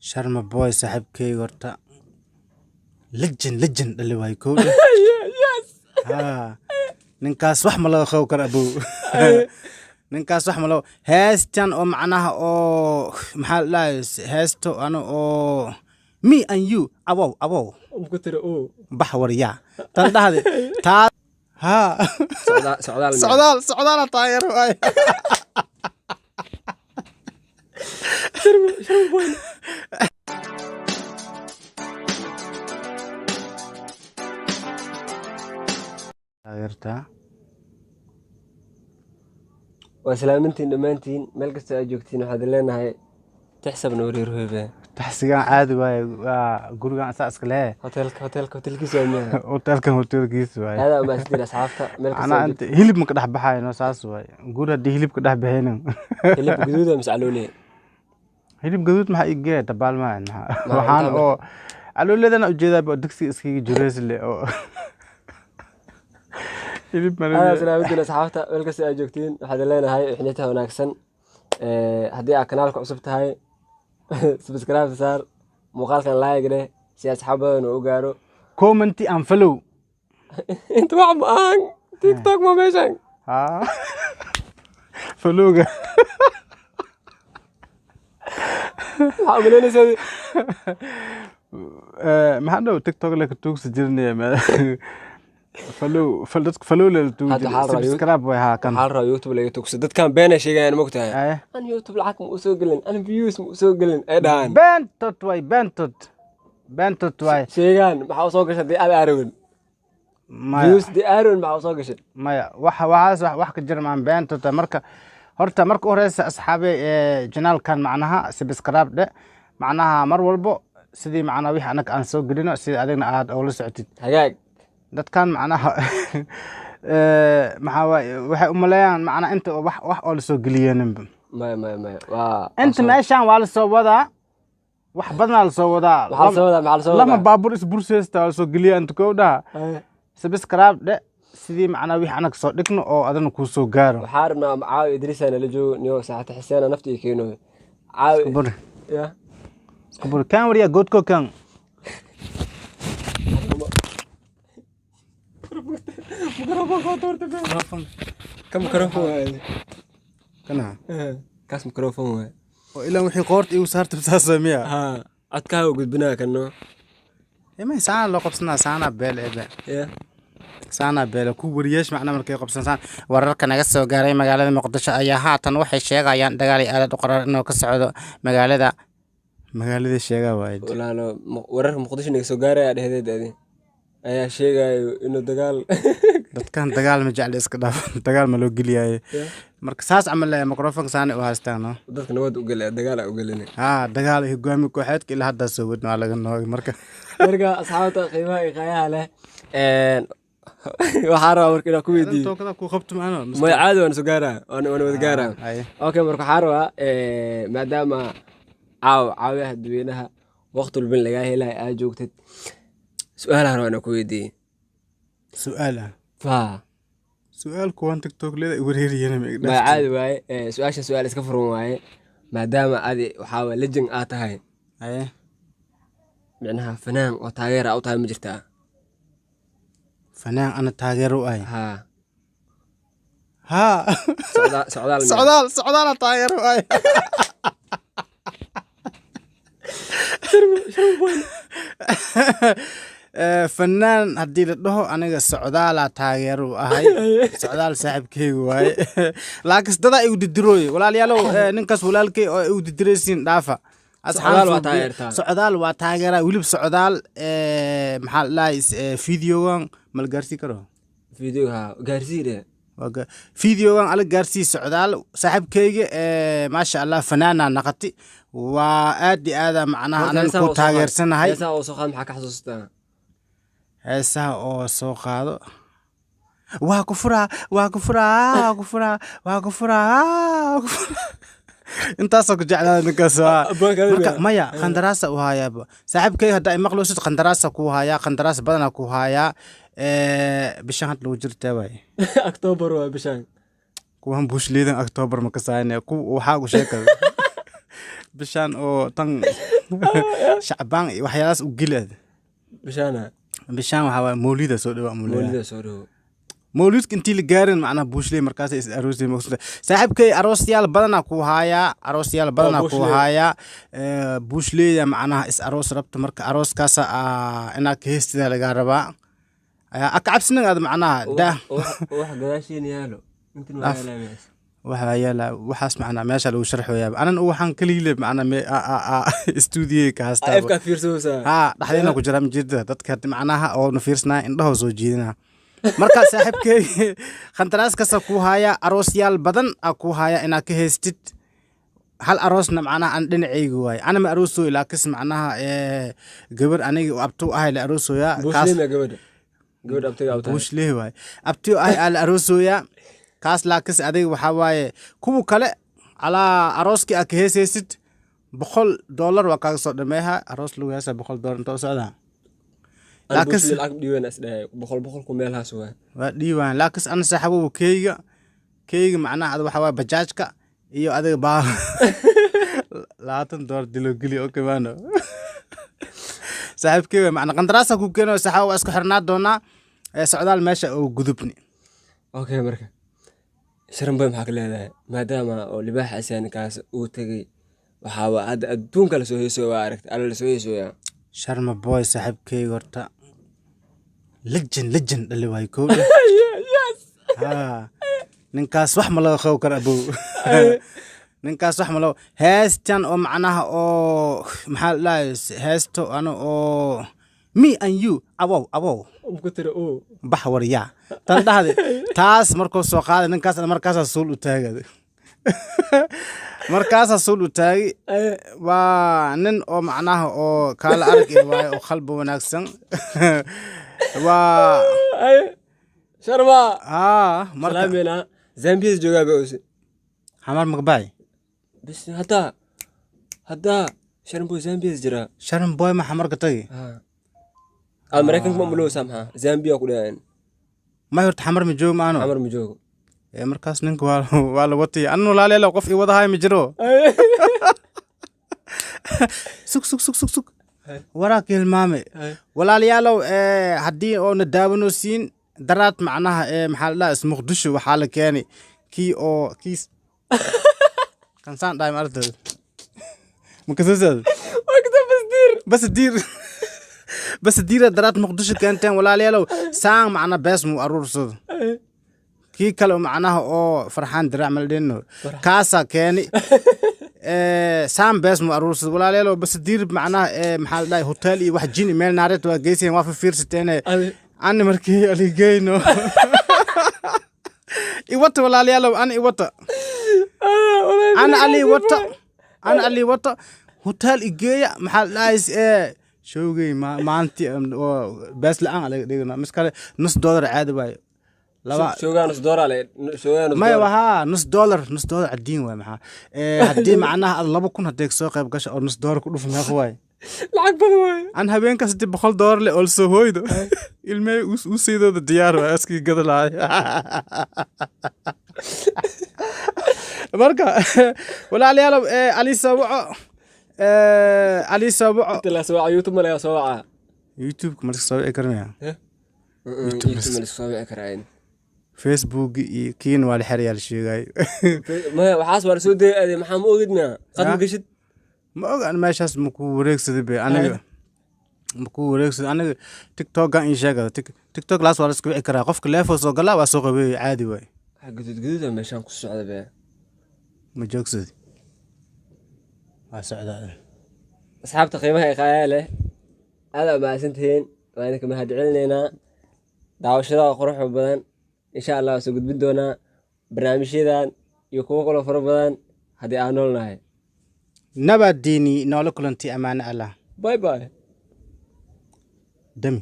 Sharma Boy saaxiibkeyga horta legend, legend dhali waayo kow. Haa, ninkaas wax ma laga qaban karo abow. Ninkaas wax ma laga heestan oo macnaha oo maxaa la dhahay, heesto ano oo "Me and you" abow abow. Ku tiri oo bax waryaa tan dhahde taa haa. Socdaal, Socdaal miyaa? Socdaal, Socdaala taageero waaye. Sharma Boy. Taageertaa. Waa salaamintiin dhammaantiin meel kasta aad joogtiin. Waxaad leenahay tixsabna wareer hoybe. Taxsigan caadi waaye, waa gurigan asaa iska lehe. Hoteelka, hoteelka, hoteelkiisa waa miyaa? Hoteelkan hoteelkiisa waaye. Aadaa umahadsantiin asxaabta meel kasta macnaha aad inta hilib ma ka dhex baxayno, saas waaye. Guri haddii hilib ka dhex baxaynin. Joogtiin. Hilib guduuda mise calooley? Hilib gaduud maxaa igee dabaal maahan maxaa Ma waxaan intaa oo calooleedana ujeedaa oo digsiga iskaga jireysle oo hilib aadaa malale. Salaamintiin asxaabta meel kasta aad joogtiin. Waxaad leenahay xinitaha wanaagsan. Haddii aad kanaalka cusub tahay, subscribe saar, muuqaalkan like dheh si asxaab badan uu u gaaro. Comment and follow. Inta wax ma ahan TikTok ma meeshan. Haa, followga. Maxaa umalaynaysaa? Maxaa dhow TikTok le ka tuugsi jirnaya follow dadka follow le la tuugi Hadda jiray. waxaa la rabaa Subscribe way haa kan. Waxaa la rabaa YouTube laga tugso. Dadkan beenay sheegayaan, mogtahay? Eh. An YouTube lacag ma usoo gelin, an views ma usoo gelin ay dhahaan. Beentot way, bentot bentot way. Sheegaan maxaa usoo gashay dee aad aarawin? Maya. Views dee aarawin, maxaa usoo gashay? Maya, waxa waxaas wax ka jira maan, beentota. Marka horta marka u horeysa asxaabe ee janaalkan macnaha subscribe dhe, macnaha mar walbo sidii macnaha wixii anaga aan soo gelino sidii adigna aad ula socotid. Hagaag. Dadkan macnaha maxaa waaye, waxay umaleeyaan macnaha inta wax oo lasoo geliyeeninba. Maya, maya, maya, waa inta meeshan waa lasoo wadaa, wax badanaa lasoo wadaa. Maxaa lasoo wadaa? Maxaa lasoo lama wadaa? Baabuur isburseysta waa lasoo geliya inta kow dhaha. Subscribe dhe sidii macnaha wixii anaga soo dhigno oo adana kuu soo gaaro. Waxaa rabnaa caawi Idriisa nala joogo niyo saaxata Xiseena nafta ii keeno caawi. Bur. Ya. Isku bur kan wariya goodko kan. Ka microphone waaye. Kana. Kaas microphone waaye. Oo ilaa wixii qoorta igu saarta saas miya? Haa, codkaaga u gudbinaa kano. Ima saana loo qabsanaa, saana beel ebe. Ya. Saana beele ku wariyeesh macna markay qabsan. Wararka naga soo gaaray magaalada Muqdisho ayaa haatan waxay sheegayaan dagaal iyo aalad u qarar inuu ka socdo magaalada sheegaa waaye. Walaalo, wararka Muqdisho naga soo gaaraya dhehdeed adi ayaa sheegayo inuu dagaal. Dadkan dagaal ma jecla, iska dhaaf, dagaal ma loo geliyaye. Ya. Marka saas camal eh, microphone saana u haystaan no. Dadka nabad u gela, dagaal a u gelina. Haa, dagaal iyo hogaami kooxeedka ilaa haddaa soo wadna waa laga noogay marka. Marka asxaabta qiimaha iyo qaayaha leh, waxaa rabaa marka inaan ku weydiiyo. Tookada ku qabto maano. Maya, caadi waan soo gaaraa, waan wada gaaraa. Haye. Okay, marka waxaa rabaa maadaama caawiyaha dadweynaha waqti walban lagaa helayo aad joogtid, su-aalaha rabaa inaan ku weydiiyo. Su-aal ah? Fa. Su-aal kuwan TikTok leeda wareeriyana ma iga maya dhaaftin. Caadi waaye. Su-aashan su-aal iska furan waaye, maadaama adi waxaa waye legend aad tahay. Haye. Micnaha fanaan oo taageera u tahay ma jirtaa? Fanaan ana taageero u ahay? Haa. Haa. Socdaal, Socdaal miyaa? Socdaal, Socdaala taageero u ahay. Fanaan haddii la dhaho, aniga Socdaalaa taageero u ahay. Socdaal saaxiibkeyga waaye, laakiin dadaa igu didirooye. Walaalayaalow, ninkaas walaalkey oo igu didiraysiin dhaafa. Asxaab. Socdaal waa taageertaa? Socdaal waa taageeraa weliba. Socdaal maxaa la dhahay, videogan ma la gaarsii karo? Video haa, gaarsii dhe. Waa videogan ala gaarsii Socdaal saaxiibkeyga. Maasha Allah, fanaana naqati waa aad iyo aada macnaha anan ku taageersanahay. Heesaha oo soo qaad maxaa ka xasuustaa? Heesaha oo soo qaado, "Waa ku furaa, waa ku furaa, waa ku furaa, waa ku furaa, waa ku furaa," intaasoo ku jeclaada ninkaas waa. Abaan kale marka miyaa? Maya, qandaraasa u hayaaba saaxiibkeyga. Hadda ay maqloosid, qandaraasa ku hayaa, qandaraas badanaa ku hayaa. Bishan hadda lagu jirtaa waay. October waa bishaan. Kuwan bushliidan October ma kasaayne ku waxaa ku sheekada bishan oo tan. Shacbaan iyo waxyaalahaas u geli aad. Bishaana. Bishaan waxaa waaye mawlida soo dhawaa mawlida. Mawlida soo dhowo. Mawlidka intii la gaarin macnaha buushley markaas is aroosay maqsuud. Saaxiibkay, aroosyaal badanaa ku haayaa, aroosyaal badanaa ku buushley. haayaa. Buushleyda macnaha is aroos rabta, marka arooskaasa inaad ka heystida lagaa rabaa. Aka cabsinan aad macnaha dah. Wax gadaashiina yaalo intin waa yaalaa. Waxaa yaala waxaas macnaa meesha lagu sharxoyaa, anan waxaan kaliile macnaa stuudiyey ka haystaa. Afkaa fiirsoosaa. Haa, dhexdeena ku jira majeedada dadka macnaha oo na fiirsanaya indhahoo soo jeedinaa. Marka saaxiibkay, khandaraas kasta kuu haya, aroosyaal badan aa kuu haya inaad ka haystid. Hal aroosna macnaha an dhinacayga waaye, ana ma aroosooy, laakiin macnaha gabar aniga abtuu ahay la aroosooyaa kaas. Buushleema gabadha abtiga abtahay. Buushleh waaye, abtiyo ahay aa la aroosooyaa kaas, laakiin adiga waxaa waaye kuwa kale calaa arooskii aad ka heesaysid $100 waa kaaga soo dhameeha. Aroos lagu heesa $100 inta u socdaa? Aan buushle lacag dhiiban is dhahay boqol boqolku meelhaas waa. Waa dhiibaan, laakiin ana saaxiibow keyga macnaha ada waxaa waaye bajaajka iyo adiga baa $20 dilo geli. Okay maano saaxiibkey waay, macna qandaraasa ku keeno saaxiibo, waa isku xirnaa doonaa ee socdaal meesha oo gudubni. Okay, marka Sharanboy maxaa ka leedahay maadaama oo libaaxa asyaanikaas uu tegey? Waxaa waa hadda adduunka lasoo heesooya, waa aragtay alla lasoo heesooyaa. Sharma Boy saaxiibkeyga horta legend legend dhali waay kow. Haa, ninkaas wax ma laga qaban karo abow. Ninkaas wax ma laga heestan oo macnaha oo maxaa la dhahay heesto ano oo "Me and you" awow awow. Umku tira uu. Bax waryaa tan dhahde taas markuu soo qaaday ninkaas, markaasaa suul u taagay, markaasaa suul u taagi. Waa nin oo macnaha oo kaala arag eh waaye oo qalbi wanaagsan waa. Sharma. Haa, marka salaamena Zambiyada joogaa ba ose. Xamar maqbaay. Bis haddaa Sharanboy Zambiyada jiraa. Sharan Boy ma xamarka tagi? Aa, Maraykanka ma mulowsaa, maxaa Zambia ku dhahayn? May, horta xamar ma joogo maano. Xamar ma joogo. Ee, markaas ninka waa la watay anu walaaleelo qof i wadahay ma jiro. Sug sug sug sug sug, waraaka hilmaame. Walaalayaalow, haddii oo na daawanosiin daraad macnaha ee maxaa la dhahaa Muqdisho waxaa la keenay kii oo kiis kansaan dhahay maaragtay makasasad. Bas diir, bas diira daraad Muqdisho keenteen walaalayaalow, saan macna bees muu aruursado kii kale macnaha oo Farxaan Diraac maldhino kaasaa keeni. Saan bees mu aruursado walaalayaalow. Bas diir macnaha ee maxaa la dhahay hotel iyo wax jini meel naareed waa geysayeen, waa fiirsateene. Ani markii aligeyno iwata walaalayaalow, ani iwata, ana ali wata, ana ali wata hotel igeeya. Maxaa la dhahay ee showgey maanti oo bees la-aan laga dhigana mis kale nus dollar caadi waayo laba. Shoogaa nus doolar le, shoogaa nus maya doolar. Wahaa nus dollar, nus dollar cadiin waay. Maxaa haddii macnaha aad 2000 hadday soo qayb gasho oo nus dollar ku dhufo, meeqa waay? Lacag badan waay. An habeenkaas hadii $100 le oo lasoo hooydo ilmey useydooda diyaar waay askii gada lahay. Marka walaalayaalow, alisa waco, alisa waco. Inta la soo waca YouTube ma laga soo wacaa? YouTube ma laska soo wici karmaya? YouTube ma la soo wici karaa? Facebook iyo kiin waa la xerayaa la sheegay. Maya, waxaas waa lasoo dayay ade, maxaa ma ogid miya qad ma geshid? Ma og an meeshaas maku wareegsaday be, aniga maku wareegsaday. Aniga TikTokan ii sheegada. TikTok laas waa la iska wici karaa, qofka leefo soo galaa waa soo qabeeyay caadi waay. Waxa gaduud gaduuda meeshaan ku socda be. Ma joogsaday, waa socdaa. Asxaabta qiimaha ee qaaya leh, aad aa mahadsantihiin, waa idinka mahadcelinaynaa daawashada quruxda badan. Insha Allah waa soo gudbin doonaa barnaamijyadan iyo kuwo kaloo fara badan haddii aan nool nahay. Nabadiini, noola kulanti, ammaano Allah. Bye bye. Dami.